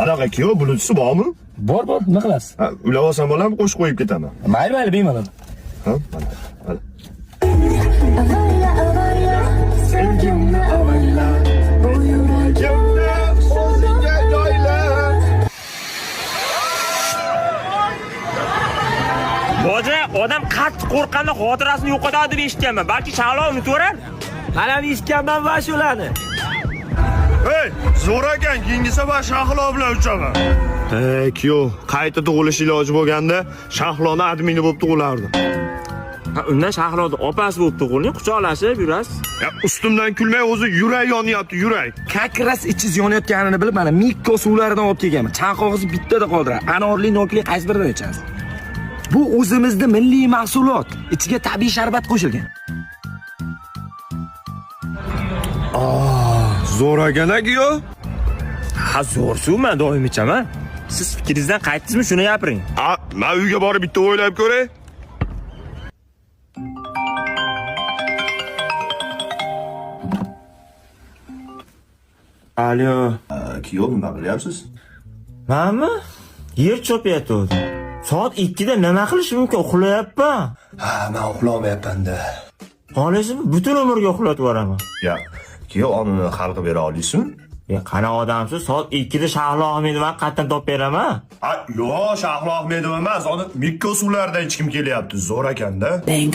Anaqa kuyov, Bluetooth'i bormi? Bor, bor, nima qilasiz? Ha, ulab olsam bo'ladimi, qo'shib qo'yib ketaman. Mayli, mayli, bemalol. Ha, mana. Mana. Avayla, avayla, sevgimni avayla. Bu yuragimni O'zingga joyla. Boja, odam qattiq qo'rqqanda xotirasini yo'qotadi deb eshitganman. Balki Shahlo unutaverar. Man ham eshitganman va shularni. Hey, zo'r ekan, keyingi safar Shahlo bilan uchaman. Ey, kuyov, qayta tug'ilish iloji bo'lganda Shahloni admini bo'lib tug'ilardim. Ha, undan Shahloni opasi bo'lib tug'iling, quchoqlashib yurasiz. Ya, ustimdan kulmay, o'zi yurak yonyapti, yurak. Как раз ichingiz yonayotganini bilib, mana Mikko suvlaridan olib kelganman. Chanqog'ingizni bittada qoldiradi. Anorli, nokli qaysi biridan ichasiz? Bu o'zimizni milliy mahsulot. Ichiga tabiiy sharbat qo'shilgan. Zo'r ekan, a kuyov. Ha, zo'r suv, men doim ichaman. Siz fikringizdan qaytdingizmi, shuni gapiring. A, men uyga borib bitta o'ylab ko'ray. Alo. Kuyov, nima qilyapsiz? Manmi? Yer chopayotgandim. Soat 2 da nima qilishim mumkin? Uxlayapman. Ha, men uxlamayapman-da. Xohlaysizmi? Butun umrga uxlatib yuboraman. Ya, kuyov, onini hal qilib bera olasizmi? Ya, qana odamsiz? Soat 2 da Shahlo Ahmedovani qayerdan topib beraman? Ha, yo'q, Shahlo Ahmedov emas, uni Mikko suvlaridan ichkim kelyapti. Zo'r ekanda. Bang.